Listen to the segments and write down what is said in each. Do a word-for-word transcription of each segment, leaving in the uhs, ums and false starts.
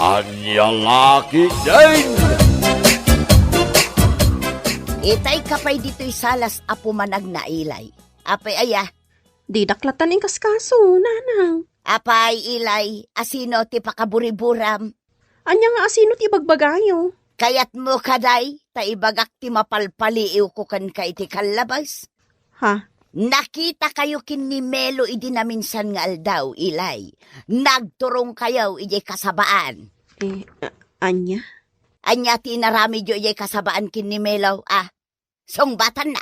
Ania la ketdin? Itay ka pay ditoy salas a pumanagna, Ilay. Apay aya? Didak latta inkaskaso, nanang. Apay, Ilay, asino ti pakaburiburam? Ania nga asino ti ibagbagayo? Kayatmo kadi ta ibagak ti mapalpaliiwko kenka iti kallabas? Ha? Nakitakayo ken ni Melo idi naminsan nga aldaw, Ilay. Nagturongkayo idiay kasabaan. Eh, a-, ania? Ania ti inaramidyo idiay kasabaan ken ni Melo, a? Sungbatanna.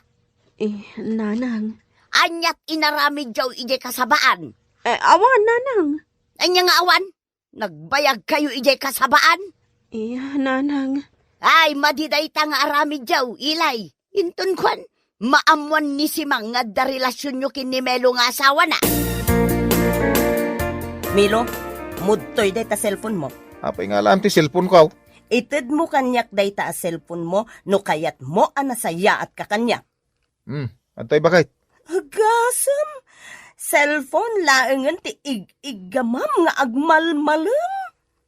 Eh, nanang. Ania ti inaramidyo idiay kasabaan? Eh, awan, nanang. Ania nga awan? Nagbayagkayo idiay kasabaan? Eh, nanang. Ay, madi dayta nga aramidyo, Ilay. Inton kuan, maammuan ni Simang nga adda relasionyo ken ni Melo nga asawana. Milo, mudtoy dayta cellphone mo. Apay nga alaem ti cellphone ko? Itedmo kaniak dayta a cellphone mo no kayatmo a nasayaatka kaniak. Hmm, adtoy bakit? Agasem! Cellphone laengen ti ig-iggamam nga agmalmalem.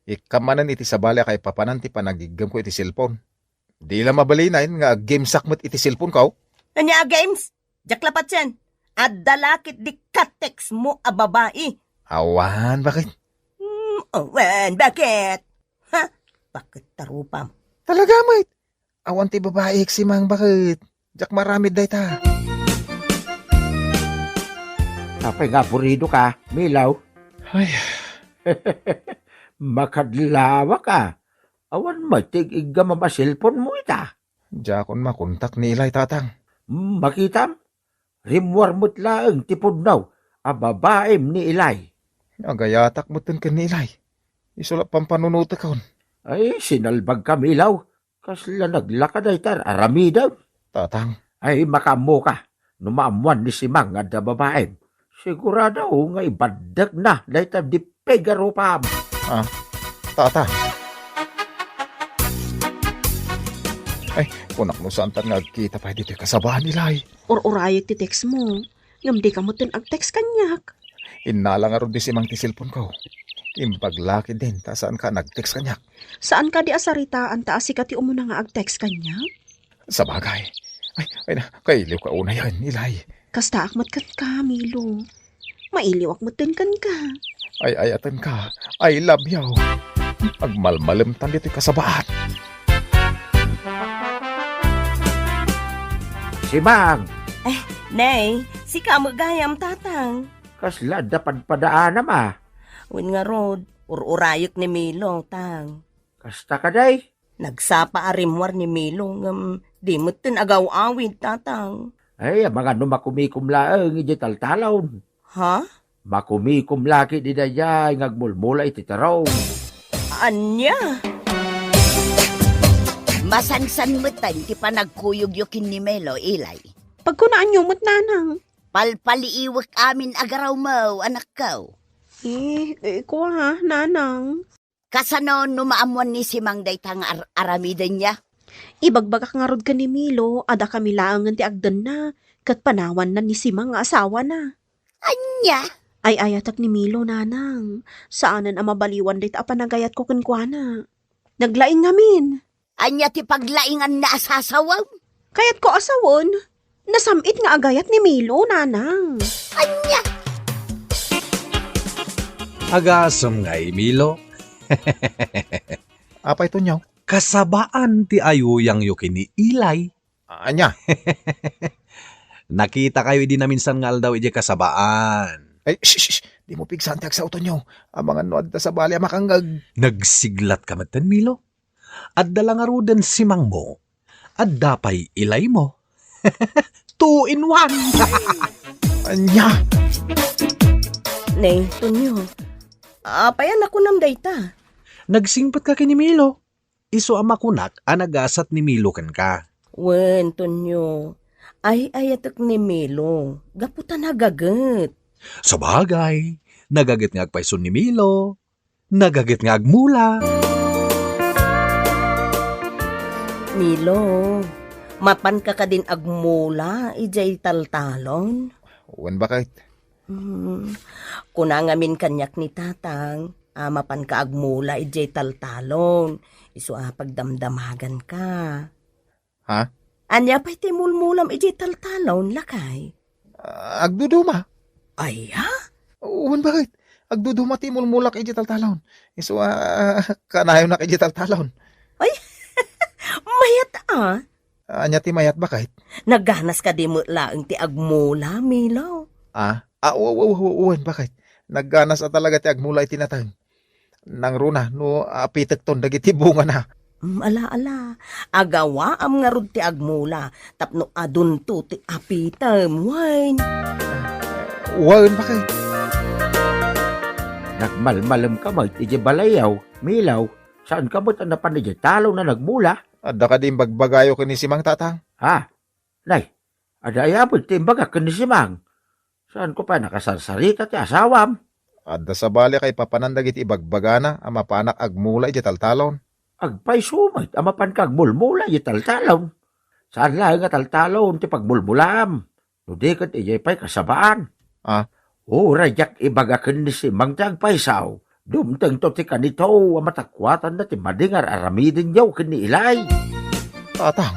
Ikkan manen iti sabali a kaipapanan ti panagiggem ko iti cellphone. Di la mabalinen nga aggamesak met iti cellphone ko. Ania a games? Diak la patien. Adda la ketdi ka-text mo a babai. Awan, bakit? Hmm, awan, bakit? Ha? Bakit tarupam? Talaga met. Awan ti babai, Simang, bakit? Diak maaramid dayta. Apay nga aburidoka, Milaw? Ay. Makadlawak a. Awan met ti ig-iggamam a cellphone mo ita. Diakon makontak ni Ilay, Tatang. Hmm, makitam? Rimmuar met laeng ti pudno a babaim ni Ilay. Agayatak metten ken ni Ilay. Isu la pampanunotekon. Ay, sinalbagka, Milaw. Kasla naglaka dayta aramidem. Tatang. Ay, makaammoka. No maammuan ni Simang nga adda babaim, sigurado nga ibaddekna dayta di pigarupam. Ah, Tatang. Ay, kunak no saantan nga agkita pay ditoy kasabaan, Ilay. Ur-urayek ti text mo. Ngem dika metten ag-text kaniak. Innala ngarud ni Simang ti cellphone ko. Imbag la ketdin ta saanka nag-text kaniak. Saan kadi a saritaan ta a sika ti umuna nga ag-text kaniak? Sabagay. Ay, ay na, kailiwka unayen, Ilay. Kastaak met kenka, Milo. Mailiwak metten kenka. Ay-ayatenka. I love you. Agmalmalemtan ditoy kasabaan. Simang! Eh, Nay, sika met gayam, Tatang. Kasla adda padpadaanam a? Wen ngarud, ur-urayek ni Milo, Tang. Kasta kadi? Nagsapa a rimmuar ni Milo ngem di metten agaw-awid, Tatang. Ay, amangan no makumikom laeng idiay taltalon. Ha? Makumikom la ketdi daydiay nga agmulmula iti terong. Ania? Masansan metten ti panagkuyogyo ken ni Melo, Ilay. Pagkunaanyo met, Nanang. Palpaliiwek amin a garawmo, anakko. Eh, eh, kua, Nanang. Kasano no maammuan ni Simang dayta nga ar-, aramidenna? Ibagbagak ngarud ken ni Milo a dakami laengen ti agdenna, ket panawanna ni Simang nga asawana. Ania? Ay-ayatek ni Milo, Nanang. Saanen a mabaliwan dayta a panagayatko kenkuana. Naglaing ngamin. Ania ti paglainganna a sasawem? Kayatko a sawen. Nasam-it nga agayat ni Milo, Nanang. Ania? Agasem ngay, Milo. Apay, Tonyo? Kasabaan ti ayuyangyo ken ni Ilay. Ania? Nakitakayo idi naminsan nga aldaw idiay kasabaan. Ay, shh, shh, shh. Dimo pigsaan ti agsao, Tonyo. Amangan no adda sabali a makangngeg. Nagsiglatka metten, Milo. Adda la ngaruden Simangmo. Adda pay Ilaymo. Two in one. Ania? Ne, Tonyo, apay a nakunam dayta? Nagsingpetka ken ni Milo. Isu a makunak a nagasat ni Milo kenka. Wen, Tonyo, ay-ayatek ni Milo gapu ta nagaget. Sabagay, nagaget nga agpayson ni Milo. Nagaget nga agmula. Milo, mapanka kadin agmula idiay taltalon? Wen, bakit? Hmm, kuna ngamin kaniak ni Tatang, a mapanka agmula idiay taltalon, isu a pagdamdamaganka. Ha? Ania pay ti mulmulam idiay taltalon, lakay? Ah, agduduma. Aya? Wen, bakit? Agduduma ti mulmulak idiay taltalon. Isu a, ah, kanayonak idiay taltalon. Ay, mayat a. Ania ti mayat, bakit? Nagganas kadi met laeng ti agmula, Milo? Ah, ah, wa-, wa-, wa-, wen, bakit? Nagganas a talaga ti agmula iti nateng. Nangruna no apitekton dagiti bungana. Mm, ala, ala. Agawaam ngarud ti agmula tapno adunto ti apitem, wen. Wen, bakit? Nagmalmalemka met idiay balayyo, Milo. Saanka met a napan idiay talon a nagmula? Adda kadi imbagbagayo ken ni Simang, Tatang? Ha? Nay, adda aya met ti imbagak ken ni Simang? Saanko pay nakasarsarita ti asawam? Adda sabali a kaipapanan dagiti ibagbagana a mapanak agmula idiay taltalon. Agpayso met a mapanka agmulmula idiay taltalon. Saan laeng a taltalon ti pagmulmulaam. No di ket idiay pay kasabaan. Ah? Uray diak ibaga ken ni Simang ti agpayso, dumtengto ti kanito a matakuatanna ti madi nga ar-aramidenyo ken ni Ilay. Tatang.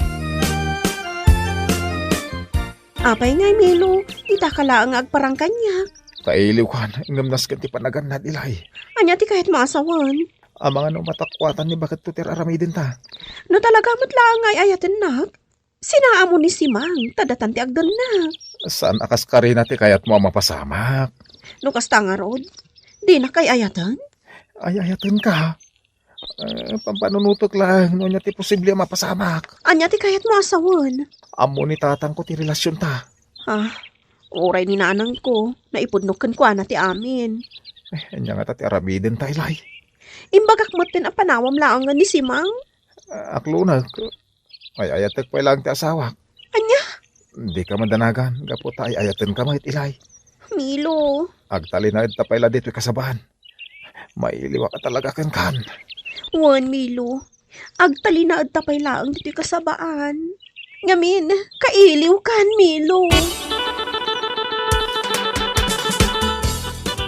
Apay ngay, Milo, itaka laeng nga agparang kaniak. Kailiwkan, ngem nasken ti panagannad, Ilay. Ania ti kayatmo a sawen? Amangan no matakuatan ni baketto ti ar-aramidenta. No talaga met laeng nga ay-ayatennak, sinaam ni Simang, ta datan ti agdennak. Saan a kas karina ti kayatmo a mapasamak? No kasta ngarud, dinak ay-ayaten? Ay-ayatenka? Eh, pampanunotek laeng no ania ti posible a mapasamak. Ania ti kayatmo a sawen? Ammo ni tatangko ti relasionta. Ah, uray ni nanangko, naipudno kenkuana ti amin. Eh, ania ngata ti aramidenta, Ilay? Imbagak metten a panawam laengen ni Simang. Ah, aklonek. Ay-ayatek pay laeng ti asawak. Ania? Dika madanagan, gapu ta ay-ayatenka met, Ilay. Milo. Agtalinaedta pay la ditoy kasabaan. Mailiwak a talaga kenkan. Wen, Milo. Agtalinaedta pay laeng ditoy kasabaan. Ngamin, kailiwkan, Milo.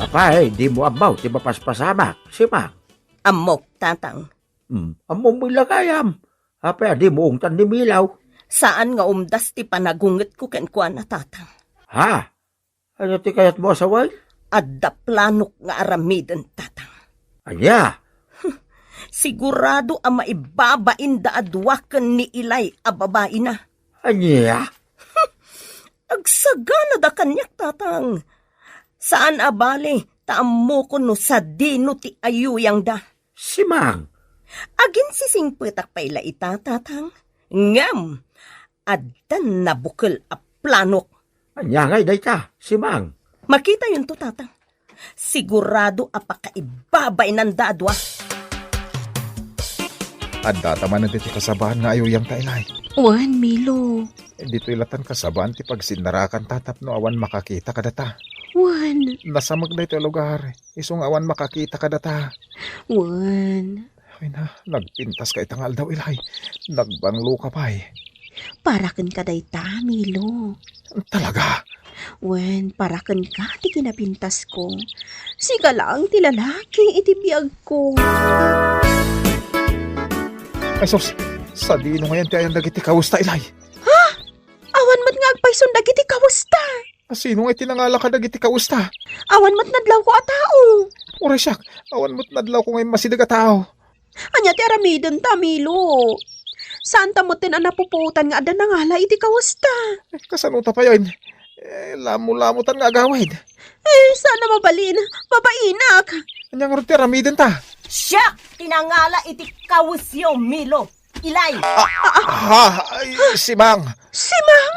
Apay, dimo ammo ti mapaspasamak, Simang? Ammok, Tatang. Hmm, ammom met la gayam. Apay a dimo ungtan ni Milo? Saan nga umdas ti panagungetko kenkuana, Tatang. Ha? Ania ti kayatmo a sawen? Adda planok nga aramiden, Tatang. Ania? Sigurado a maibabainda a dua ken ni Ilay a babaina. Ania? Agsaganada kaniak, Tatang. Saan a bale, ta ammokon no sadino ti ayuyangda. Simang. Aginsisingpetak pay la ita, Tatang. Ngem, addan nabukel a planok. Ania ngay dayta, Simang? Makitayonto, Tatang. Sigurado a pakaibabainanda a dua. Addata manen ditoy kasabaan nga ayuyangta, Ilay. Wen, Milo. Ditoy latan kasabaan ti pagsinnarakanta tapno awan makakita kadata. Wen. Nasamek daytoy a lugar. Isu nga awan makakita kadata. Wen. Ay na, nagpintaska ita nga aldaw, Ilay. Nagbangloka pay. Para kenka dayta, Milo. Talaga? Wen, para kenka ti kinapintasko. Sika laeng ti lalaki iti biagko. Ay sus, sadino ngayen ti ayan dagiti kawesta, Ilay? Ha? Awan met nga agpayson dagiti kawesta. A, sino nga iti nangala kadagiti kawesta? Awan met nadlawko a tao. Uray siak, awan met nadlawko nga immasideg a tao. Ania ti aramidenta, Milo? Saanta metten a napupuotan nga adda nangala iti kawesta. Eh, kasano ta payen? Eh, lamo-lamotan nga agawid. Eh, saan a mabalin. Mabainak. Ania ngarud ti aramidenta? Siak ti nangala iti kawesyo, Milo. Ilay. Ah, ah, ay, Simang. Simang?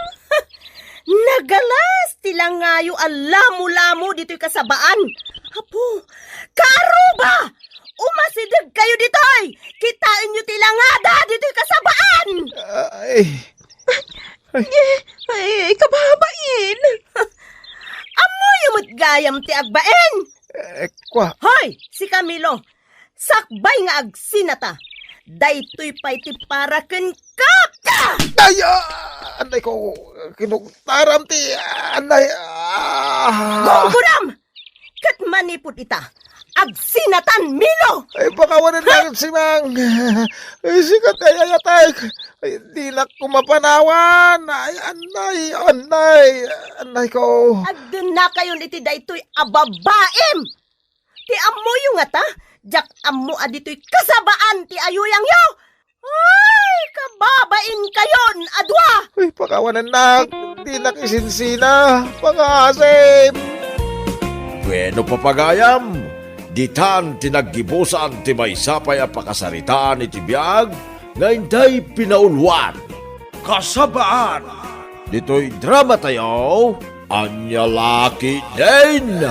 Nagalas ti langayo a lamo-lamo ditoy kasabaan. Apo, kaaruba! Umasidegkayo ditoy! Kitaenyo ti langada ditoy kasabaan! Ay. Ay. Eh, ay, kababain! Ammoyo met gayam ti agbain! Eh, kwa. Hoy, si Camilo! Sakbay nga agsinata, daytoy pay ti para kenka! Ay, ah, anay ko, kinugtaram ti, anay, ah. Gurguram! Ket manipud ita, agsinatan, Milo! Ay, pakawanan lang si Mang. Ay, sikat ay ayatek. Ay, dinak ko mapanawan. Ay, anay, anay, anay ko. Agdennakayon iti daytoy a babaim. Ti ammoyo ngata, diak ammo a ditoy kasabaan ti ayuyangyo. Ay, kababainkayon a dua! Ay, pakawanannak, dinak isinsina, pangaasim. Bueno, papagayam, ditan ti naggibusan ti maysa pay a pakasaritaan iti biag nga intay pinauluan. Kasabaan, ditoy drama tayo, Ania La Ketdin.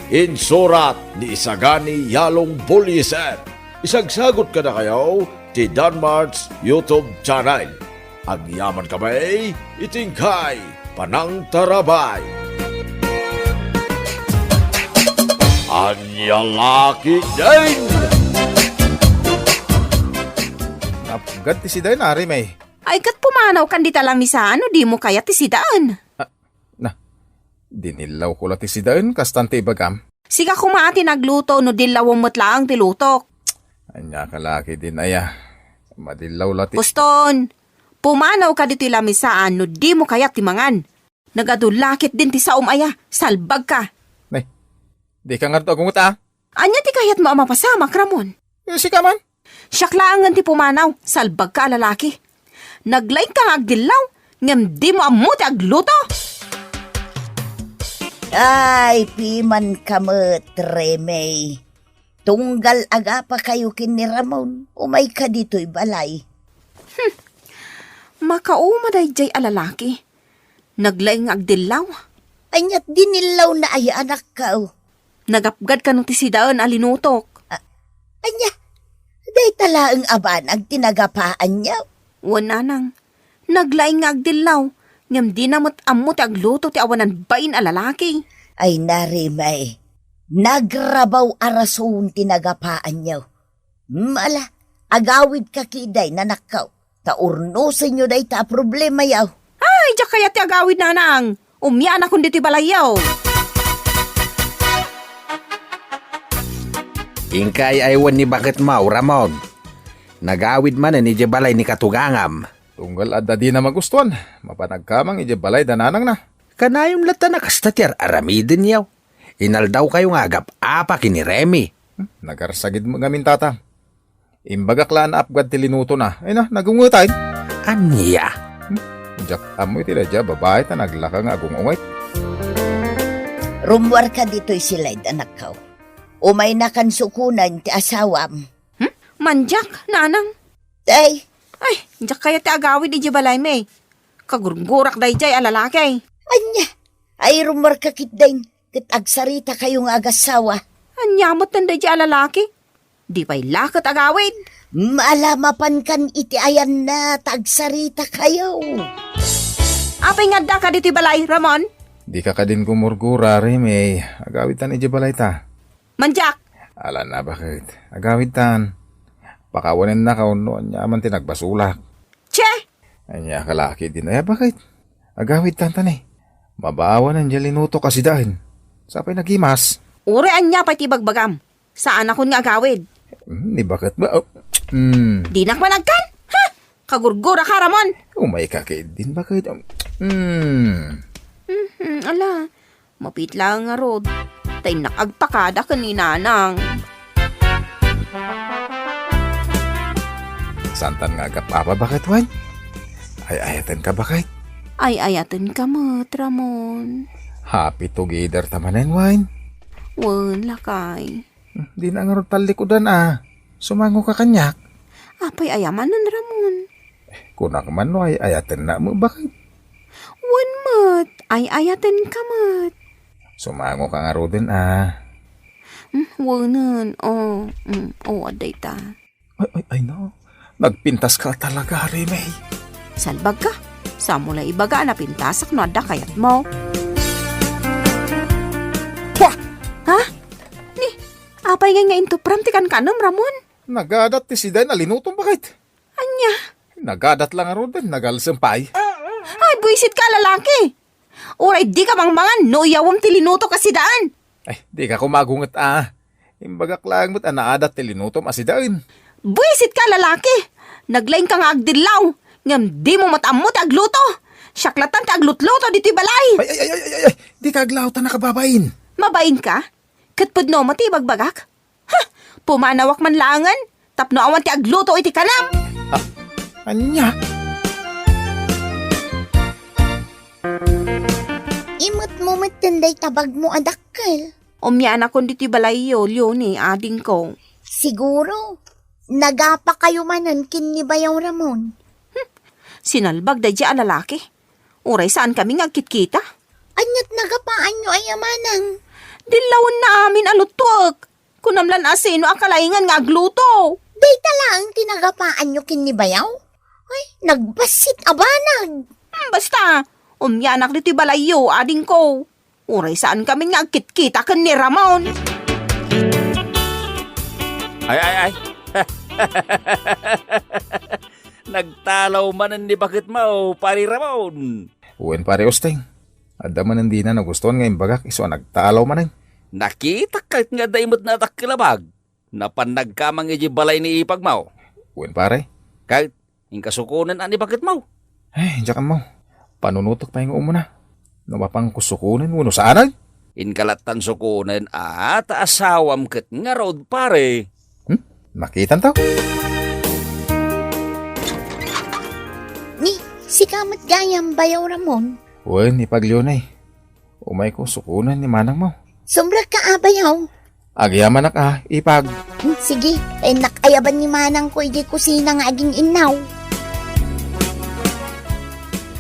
Insurat ni Isagani Yalong Buliser. Isagsagot kadakayo ti Danmart's YouTube channel. Agyaman kami iti inkay panangtarabay. Ania La Ketdin. Napgad ti sidaen, Arimay. Ay, ket pumanawkan dita lamisaan no dimo kayat ti sidaen. Ah, na, dinillawko la ti sidaen, kastan ti ibagam. Sika koma ti nagluto no dillawem met laeng ti lutok. Ania ka la ketdin aya. Madillaw la ti Puston, pumanawka ditoy lamisaan no dimo kayat ti mangan. Nagadu la ketdin ti saom aya, salbagka. Nay, dika ngarud agunget a. Ania ti kayatmo a mapasamak, Ramon? Eh, sika man? Siak laengen ti pumanaw, salbagka a lalaki. Naglaingka nga agdillaw, ngem dimo ammo ti agluto. Ay, pimanka met, Remey. Tunggal agapakayo ken ni Ramon, umayka ditoy balay. Hmm. Makauma daydiay a lalaki. Naglaing nga agdillaw. Ania ti dinillawna aya, anakko? Nagapgad kano ti sidaen a linutok. A-, ania? Dayta laeng a banag ti nagapaanyo? Wen, nanang. Naglaing nga agdillaw, ngem dina met ammo ti agluto ti awanan bain a lalaki. Ay, Remey. Nagrabaw a rason ti nagapaanyo. Mala, agawidka ketdin, anakko. Ta urnosenyo dayta a problemayo. Ay, diak kayat ti agawid, nanang. Umianakon ditoy balayyo. Inkay ay wen ni baketmo, Ramon. Nagawid manen idiay balay ni katugangam. Tunggal adda dina magustuan, mapan agkamang idiay balay da nanangna. Kanayon latta a kasta ti ar-aramidenyo. Inaldawkayo nga agap-apa ken ni Remy. Hmm, nagarsagid met ngamin, tata. Imbagak la a naapgad ti linutona. Ay na, nagungetay. Ania? Hmm? Diak ammo iti daydiay a babai ta naglaka nga agung-unget. Rummuarka ditoy slide, anakko. Umaynakan sukonen ti asawam. Hmm? Mandiak, nanang. Ay. Ay, diak kayat ti agawid idiay balaymi. Kagurgurak daydiay a lalaki. Ania? Ay, rummuarka ketdin, ket agsaritakayo nga agassawa. Ania met daydiay a lalaki? Di pay la ket agawid. Mala, mapankan iti ayanna, ta agsaritakayo. Apay nga addaka ditoy balay, Ramon? Dika ketdin gumurgura, Remy. Agawidtan idiay balayta. Mandiak! Ala na, baket? Agawidtan. Pakawanennaka wenno aniaman ti nagbasolak. Che! Ania ka la ketdin aya, baket? Agawidtan ta ni. Mabawanen diay linutok a sidaen. Sapay nagimas. Uray ania pay ti ibagbagam. Saanakon nga agawid. Hmm, ni baket ba? Oh, hmm. Dinak man agkan? Ha? Kagurguraka, Ramon. Umayka ketdin, baket? Hmm. Mhm, ala. Mapiit laeng ngarud. Ta innak agpakada ken ni nanang. Saantan nga agap-apa, baket, wen? Ay-ayatenka, baket? Ay-ayatenka met, Ramon. Happy together ta manen, wen? Wen, lakay. Dina ngarud tallikudan a. Sumangoka kaniak. Apay aya manen, Ramon? Kunak man no ay-ayatenna met, baket. Wen met, ay-ayatenka met. Sumangoka ngaruden a. Hmm, wenen. Oh, mm, oh, adda ita. Ay, ay, ay, no. Nagpintaska talaga, Remey. Salbagka. Saanmo la ibaga a napintasak no adda kayatmo. Pah! Ha? Ni, apay ngay nga intupram ti kankanem, Ramon? Nagadat ti sidaen a linutom, baket. Ania? Nagadat la ngaruden, nagalsem pay. Ay, buisitka a lalaki! Uray dika mangmangan no uyawem ti linutok a sidaen. Ay, dika koma agunget a. Imbagak laeng met a naadat ti linutom a sidaen. Buisit ka, lalaki! Naglaing ka nga agdillaw, ngem dimo met ammo ti agluto. Siak lattan ti aglutluto ditoy balay. Ay, ay, ay, ay, ay, ay! Di ka aglaw ta nakababain. Mabain ka? Ket pudno met ti ibagbagak? Ha! Pumanawak man laengen tapno awan ti agluto iti kanam. Ah, ania? Imet mo met ten dayta bagmo a dakkel. Umianakon ditoy balayyo, Leonie, adingko. Siguro, nagapakayo manen ken ni Bayaw Ramon. Hmm, sinalbag daydiay a lalaki. Uray saan kami nga agkitkita. Aniat nagapaanyo aya manang? Dillawenna amin a luttuek. Kunam lan a sino a kalaingan nga agluto. Dayta laeng ti nagapaanyo ken ni Bayaw? Ay, nagbassit a banag. Hmm, basta, umianak ditoy balayyo, adingko. Uray saan kami nga agkitkita ken ni Ramon. Ay, ay, ay. Nagtalaw manen ni baketmo, Pare Ramon. Wen, Pare Usteng. Adda manen dina nagustuan nga imbagak isu a nagtalaw manen. Nakitak ket nga adda imet nga dakkel a bag. Napan nagkamang idiay balay ni ipagmo. Wen, pare. Ket inka sukonen a ni baketmo. Ay, diak ammo. Panunotek pay nga umuna. No mapanko sukonen wenno saanen? Inka lattan sukonen a ta asawam ket ngarud, pare. Hmm? Makitan taw? Ni, sika met gayam, Bayaw Ramon. Wen, ipag Leonie. Umayko sukonen ni manangmo. Sumrekka a, Bayaw. Agyamanak a, ipag. Hmm, sige, innak ayaban ni manangko idiay kusina nga agin-innaw.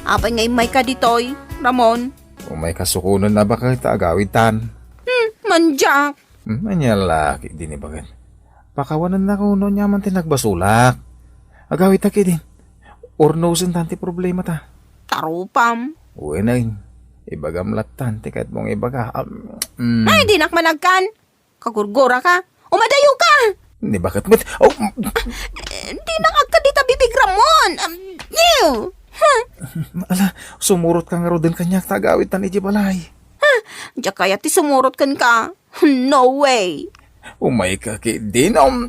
Apay nga immayka ditoy, Ramon? Umayka sukonen a baket ta agawidtan. Hmm, mandiak. Hmm, ania la ketdin ibagan? Pakawanennako no aniaman ti nagbasolak. Agawidta ketdin. Urnosen tan ti problemata. Tarupam. Wen, ibagam lattan ti kayatmo nga ibaga. Am, mm. Ay, dinak man agkan. Kagurguraka. Umadayoka. Ni baket met. Oh, mm. Eh, dinak agkan dita bibig, Ramon. Am, ew. Huh. Ala, sumurotka ngaruden kaniak ta agawidtan idiay balay. Huh. Diak kayat ti sumurot kenka. No way. Umayka ketdin, um,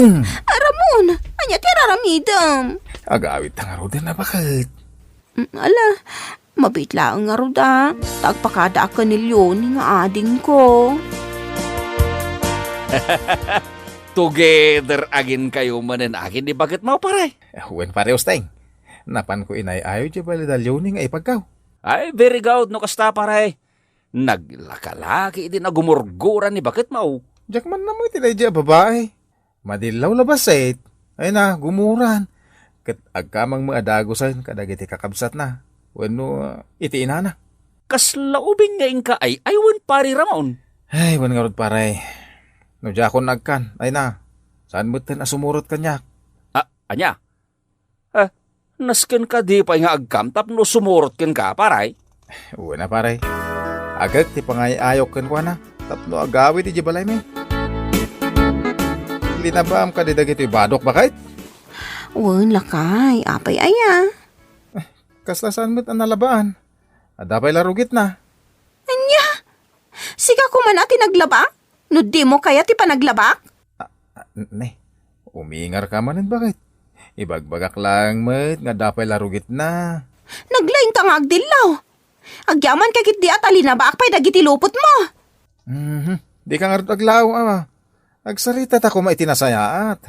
mm. Ah, Ramon, ania ti ar-aramidem? Agawidta ngaruden a baket. Mm, ala, mabiit laeng ngarud a, ta agpakadaak ken ni Leonie nga adingko. Together again kayo manen agin ni baketmo, pare. Wen, pare Usteng. Napanko inay-ayo diay balay da Leonie nga ipagkaw. Ay, very good no kasta, pare. Naglaka la ketdin a gumurgura ni baketmo. Diak man ammo iti daydiay a babai. Madillaw la bassit. Ay na, gumuran. Ket agkamang met a dagusen kadagiti kakabsatna wenno, uh, iti inana. Kasla ubing nga inka ay-ay wen, Pare Ramon? Ay, wen ngarud, pare. No diakon agkan, ay na, saan metten a sumurot kaniak? Ah, ania? Eh, nasken kadi pay nga agkam tapno sumurot kenka, pare? Wen a, pare. Agek ti pangay-ayok kenkuana tapno agawid idiay balaymi. Linabaam kadi dagitoy badok, baket? Wen, lakay. Apay aya? Eh, kasla saan met a nalabaan. Adda pay la rugitna. Ania? Sika koma a ti naglaba? No dimo kayat ti panaglabak? Ah, ah, ne, umingarka manen, baket? Ibagbagak laeng met nga adda pay la rugitna. Naglaingka nga agdillaw. Agyamanka ketdi a ta linabaak pay dagiti lupotmo. Mhm. Dika ngarud aglaw, ama. Agsaritata koma iti nasayaat.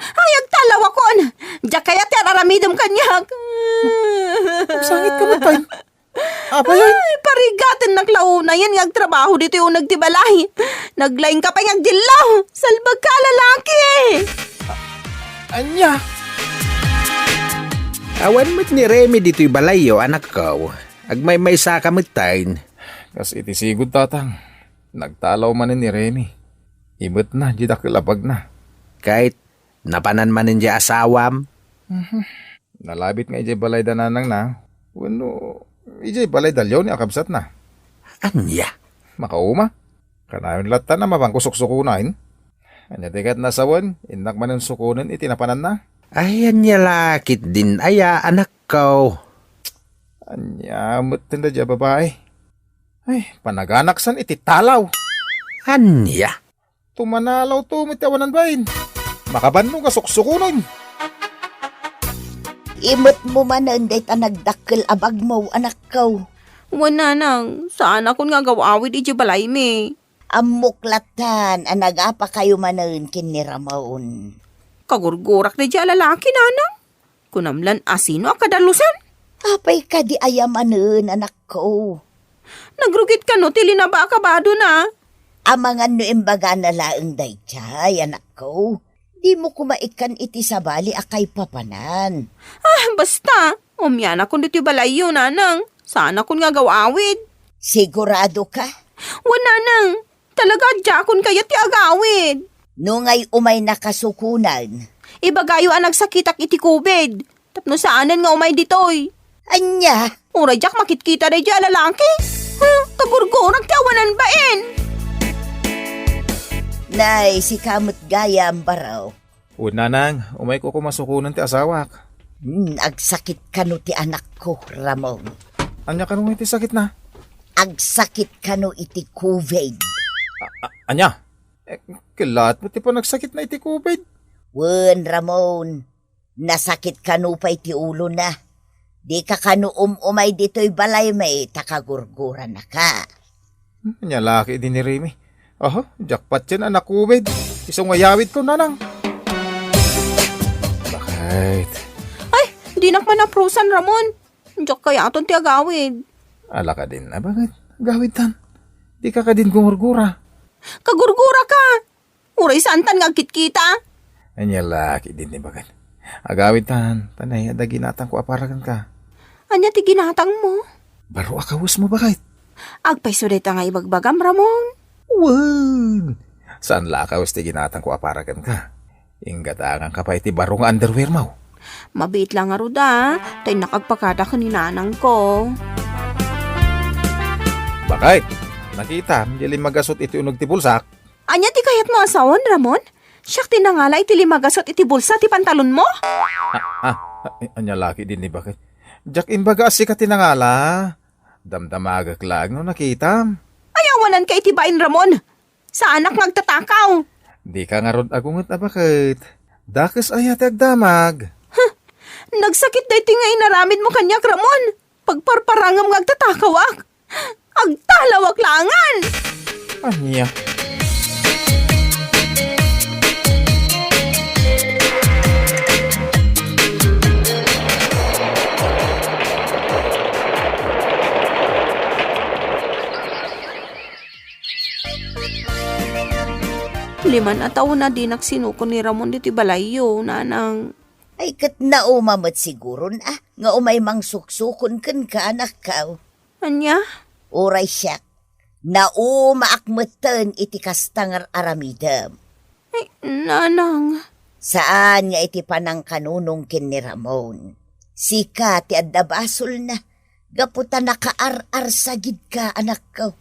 Ay, agtalawakon! Diak kayat ti ar-aramidem kaniak. Agsangitka met pay. Apay, ay? Ay, parigatennak la unay nga agtrabaho ditoy uneg ti balay. Naglaingka pay nga agdillaw. Salbagka a lalaki! Ania? Awan met ni Remy ditoy balayyo, anakko. Agmaymaysaka metten. Kas iti sigud, tatang. Nagtalaw manen ni Remy. Imetna diay dakkel a bagna. Ket napanan manen diay asawam? Mhm. Nalabit nga idiay balay da nanangna, wenno idiay balay da Leonie a kabsatna. Ania? Makauma. Kanayon latta a mapanko suksukonen. Ania ti kayatna a sawen, innak manen sukonen iti napananna? Ay, ania la ketdin aya, anakko? Ania metten daydiay a babai? Ay, panaganaksan iti talaw. Ania? Tumanalawto met ti awanan bain. Makabannog a suksukonen. Imetmo manen dayta nagdakkel a bagmo, anakko. Wen, nanang, saanakon nga agaw-awid idiay balaymi. Ammok lattan a nagapakayo manen ken ni Ramon. Kagurgurak daydiay a lalaki, nanang. Kunam lan a sino a kadalusan? Apay kadi aya manen, anakko? Nagrugit kano ti linaba a kabadona? Amangan no imbagana laeng daydiay, anakko. Dimo koma ikkan iti sabali a kaipapanan. Ah, basta! Umianakon ditoy balayyo, nanang. Saanakon nga agaw-awid. Sigurado ka? Wen, nanang. Talaga, diakon kayat ti agawid. No ngay umaynaka sukonen. Ibagayo a nagsakitak iti covid. Tapno saanen nga umay ditoy. Ania? Uray diak makitkita daydiay a lalaki. Huh, kagurgurak ti awanan bain. Nay, sika met gayam, baro. Wen, nanang, umayko koma sukonen ti asawak. Hmm, agsakit kano ti anakko, Ramon. Ania kano ngay ti sakitna? Agsakit kano iti covid. A-, a-, ania? Eh, kellaat met ti panagsakitna iti covid. Wen, Ramon, nasakit kano pay ti ulona. Dika kano um-umay ditoy balaymi ta kagurguranaka. Hmm, ania la ketdi ni Remy? Aha, diak patien a na-covid. Isu nga yawidko, nanang. Bakit? Ay, dinak man aprusan, Ramon. Diak kayaton ti agawid. Ala kadin a, bakit? Agawidtan. Dika kadin gumurgura. Kagurguraka! Uray saantan nga agkitkita. Ania la ketdi ni baket? Agawidtan, ta nay, adda ginatangko a para kenka. Ania ti ginatangmo? Baro a kawesmo, baket. Agpayso dayta nga ibagbagam, Ramon. Wen! Saan la a kawes ti ginatangko a para kenka? Inggatanganka pay ti baro nga underwearmo. Mabiit la ngarud a, ta innak agpakada ken ni nanangko. Baket, nakitam, di limmagasut iti uneg ti bulsak. Ania ti kayatmo a sawen, Ramon? Siak ti nangala iti limmagasut iti bulsa ti pantalonmo? Ah, ah, ah, ania la ketdi ni baket? Diak imbaga a sika ti nangala. Damdamagek laeng no nakitam. Ay, awananka iti bain, Ramon. Saanak nga agtatakaw. Dika ngarud agunget a baket. Dakes aya ti agdamag. Huh! Nagsakit daytoy nga inaramidmo kaniak, Ramon. Pagparparangem nga agtatakawak. Agtalawak laengen! Ania? Liman a tawen a dinak sinukon ni Ramon ditoy balayyo, nanang. Ay, ket nauma met siguron a nga umay mangsuksukon kenka, anakko. Ania? Uray siak, naumaak metten iti kasta nga ar-aramidem. Ay, nanang. Saan nga iti panangkanunong ken ni Ramon. Sika ti adda basolna, gapu ta nakaar-arsagidka, anakko.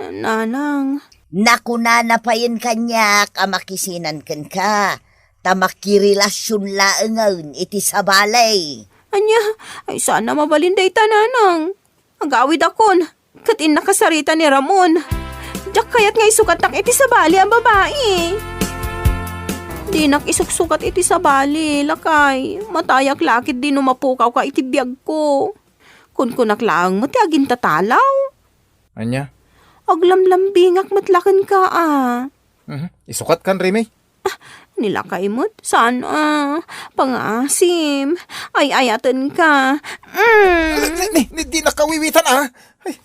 Nanang. Nakunana payen kaniak a makisinan kenka, ta makirelasion laengen iti sabali. Ania? Ay, saan a mabalin dayta, nanang. Agawidakon, ket innak a sarita ni Ramon. Diak kayat nga isukatnak iti sabali a babai. Dinak isuksukat iti sabali, lakay. Matayak la ketdi no mapukawka iti biagko. Kunkunak laeng met ti agintatalaw. Ania? Aglamlambingak met la kenka a. Mhm. Isukatkan, Remy. Ah, ni lakay met, saan a? Pangaasim. Ay-ayatenka. Mm. Ni, ni, ni, dinak kawiwitan a. Ay.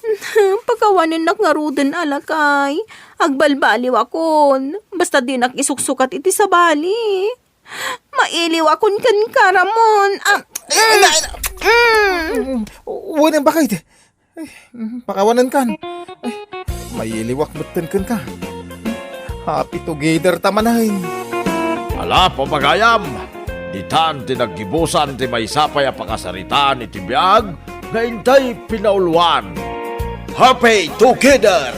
Pakawanennak ngaruden a, lakay. Agbalbaliwakon. Basta dinak isuksukat iti sabali. Mailiwakon kenka, Ramon. Ah, ay, ay, ay, mm. Mm. Wen, baket. Ay, mm, pakawanenkan. Ay, mailiwak metten kenka. Happy together ta manen. Ala, pagayam, ditan ti naggibusan ti maysa pay a pakasaritaan iti biag nga intay pinauluan. Happy Together!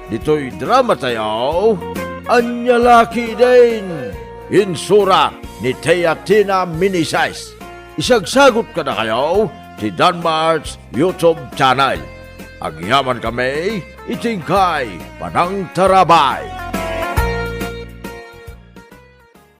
Ditoy drama tayo, Ania la ketdin, insurat ni Teatina Minises. Isagsagut kadakayo ti Danmart's YouTube channel. Agyaman kami iti inkay panangtarabay.